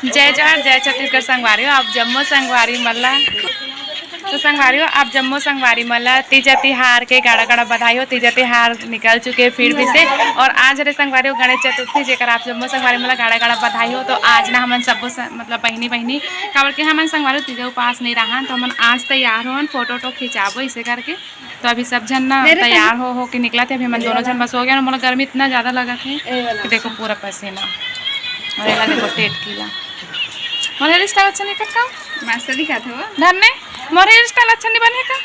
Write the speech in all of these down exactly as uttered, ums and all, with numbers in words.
जय जोहार, जय छत्तीसगढ़ संगवारी हो, आप जम्मो संगवारी मन ला। तो संगवारी हो, आप जम्मो संगवारी मन ला तीजा तिहार के गाड़ा गाड़ा बधाई हो। तीजा तिहार निकल चुके फिर भी से, और आज हरे संगवारी हो गणेश चतुर्थी, जेकर आप जम्मो संगवारी मन ला गाड़ा गाड़ा बधाई हो। तो आज ना हमन सब्बो स-, मतलब बहिनी बहिनी, काबर के हमन संगवारी हो तीजा उपास नहीं रहन, तो हमन आज तैयार होन, फोटो वोटो खिंचाबो इसे करके। तो अभी सब झन ना तैयार हो हो के निकलत हे। अभी हमन दोनों झन बस हो गया ना, मोला गर्मी इतना ज्यादा लगत हे कि देखो पूरा पसीना। और एला देखो टेटकी ला। मोर हेयर स्टाइल अच्छा नहीं का? मस्त दिखत हे वो। धन्य, मोर हेयर स्टाइल अच्छा नहीं बने का?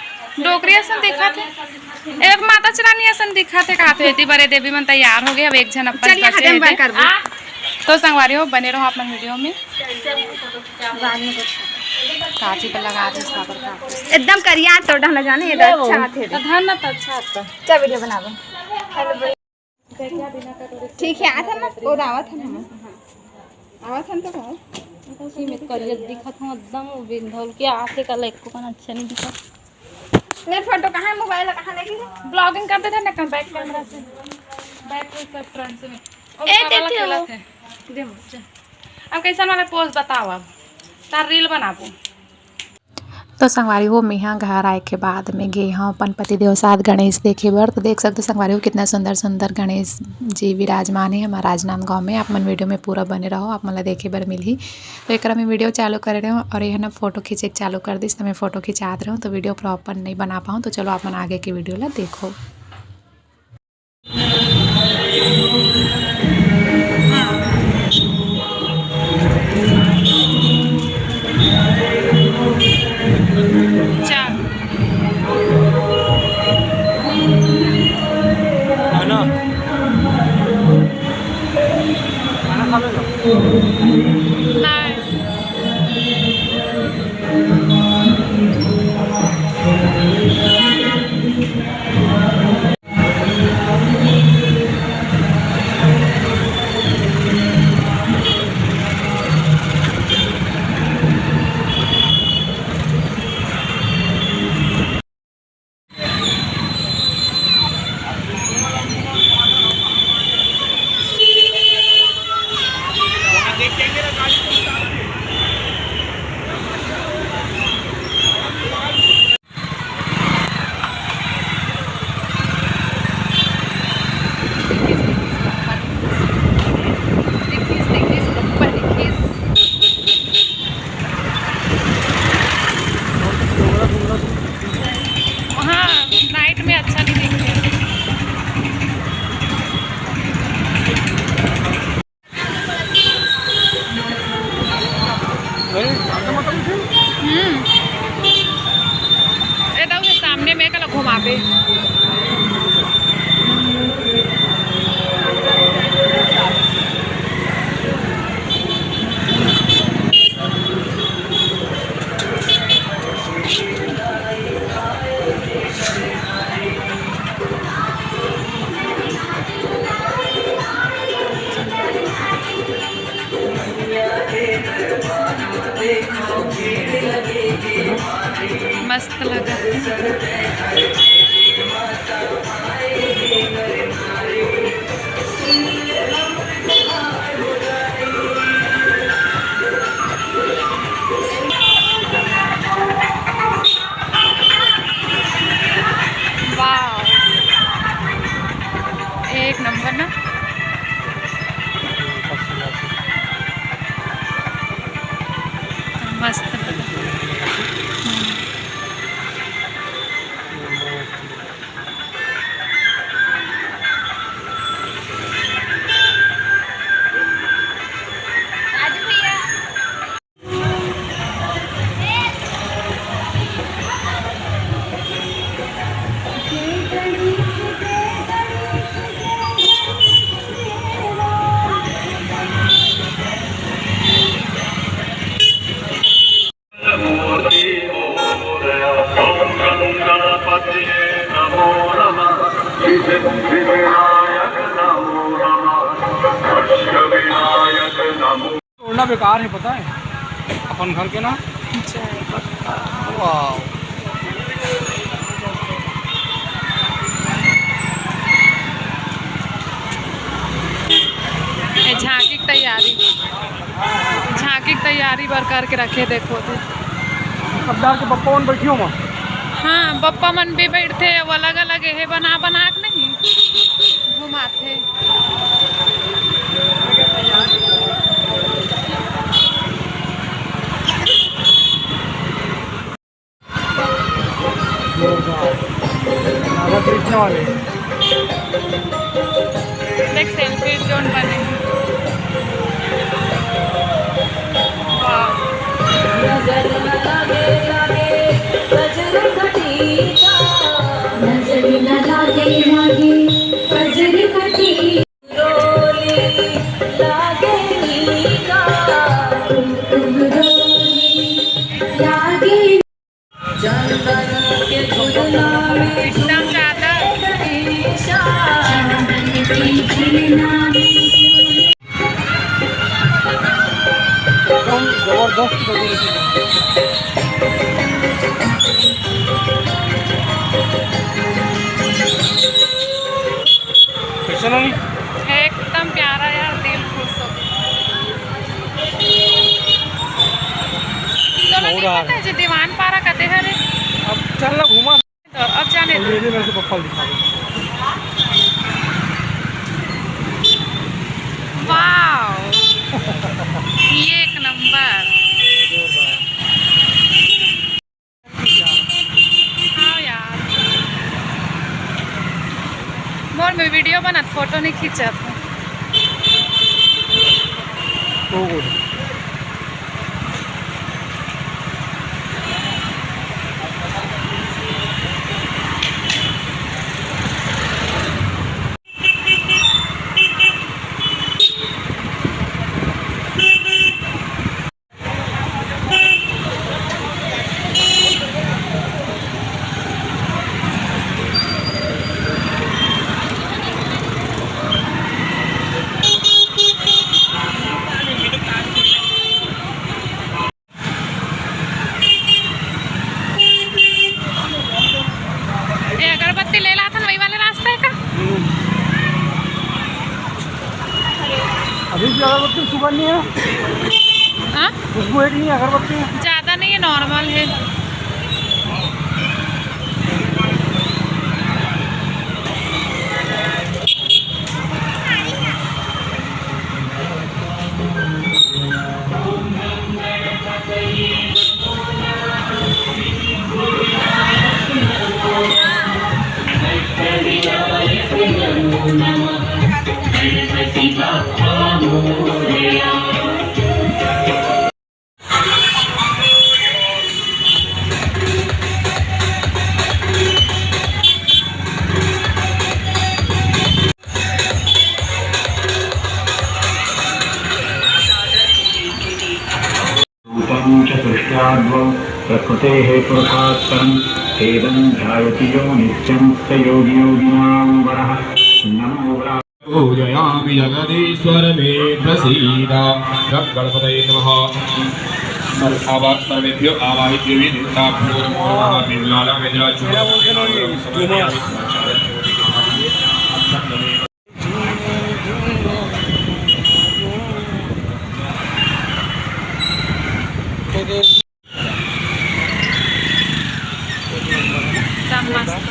डोकरी असन दिखत हे। एक माता चरानी असन दिखत हे, कहत हे, "एती बरे देवी मन तैयार हो गए, अब एक झन अपन चलिए, पाछे हजम हेदे।" बंद कर दो। तो संगवारी हो, बने रहो अपन वीडियो में। काची पे लगा दे, इसका पर का। एकदम करिया तो डहना जाने, ये तो अच्छा आथे। तो धान ना तो अच्छा आता। क्या वीडियो बनाबो? ठीक है, आता ना, वो आवत है ना। आवत है तो कहो। इसी में करिया दिखत हूँ एकदम, वो बिंधल के आथे का लाइक को कौन अच्छा नहीं दिखत। मेरे फोटो कहाँ है? मोबाइल कहाँ लेके? ब्लॉगिंग करते थे ना कल बैक कैमरा से, बैक से फ्रंट से। ए, ऊपर वाला देखे खेला हो। थे। दे मुझे। अब कैसन वाला पोज बताओ, अब तार रील बनाबो। तो संगवारी हो, मेहा घर आए के बाद में गे हूँ अपन पतिदेव साथ गणेश देखे बर। तो देख सकते हो संगवारी हो, कितना सुंदर सुंदर गणेश जी विराजमान है हमारे राजनांदगांव में। आप मन वीडियो में पूरा बने रहो, आप मन ला देखे बर मिलही। तो एकरा में वीडियो चालू कर रहे हो और यह ना फोटो खींचे के चालू कर दिस, तो मैं फोटो खिंचात रहे हूँ, तो वीडियो प्रॉपर नहीं बना पाऊँ। तो चलो आप मन आगे के वीडियो ला देखो। चार। है ना? खाना खा लो ना। नहीं। हाँ, नाइट में अच्छा नहीं दिखते। हम्म। ए दाऊ, ये सामने में कला घुमाबे। मस्त लगा। वाह, एक नंबर ना। मस्त लगा। हम्म। तोड़ना बेकार है, पता है, अपन घर के ना। वाह। ये झांकी की तैयारी, झांकी तैयारी बर करके रखे, देखो तो। सरदार के पप्पा मन बैठियो मा। हाँ, पप्पा मन भी बैठथे, वो अलग-अलग एहे बना-बना के नहीं घुमाथे। राधा कृष्ण वाले। देख, selfie zone बने हे। वाह। नजर न लागे, लागे, कजर कटीका। नजर न लागे, लागे, कजर कटीका। एकदम ज्यादा। एकदम जबरदस्त लग रही है। कैसा लगी? एकदम प्यारा यार, दिल खुश हो गया। चलो, और नहीं यार। पता है जी, दीवान पारा कते हरे। अब चल ना घूमा। तो अब जाने दो। ये मेरे से पप्पा दिखा दे। वाओ, ये एक नंबर। हाँ यार, मोर में video बनत, फोटो नहीं खींचत। तो बोल। ये अगरबत्ती ले लाथन, वही वाले रास्ता है का? अभी भी अगरबत्ती सुगंध नहीं है। हाँ? खुशबू है कि नहीं अगरबत्ती में? ज़्यादा नहीं है, normal है। रूपं च सृष्ट्याद्वौ प्रकृतेः पुरुषात्परम्। एवं ध्यायति यो नित्यं स योगी योगिनां वरः। नमो वरा। पूजयामि जगदीश्वर मे प्रसीद। गं गणपतये नमः। सर्व आवा-, सर्वेभ्यो आवाहितेभ्यो देवताभ्यो नमो नमः। बिल्वालमेन्द्राचूर्णं समर्पयामि। एकदम मस्त।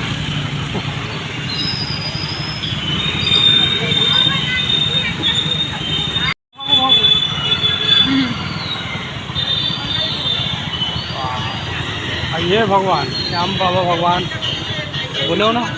हम्म। ये भगवान, श्याम बाबा भगवान, बोले हो ना?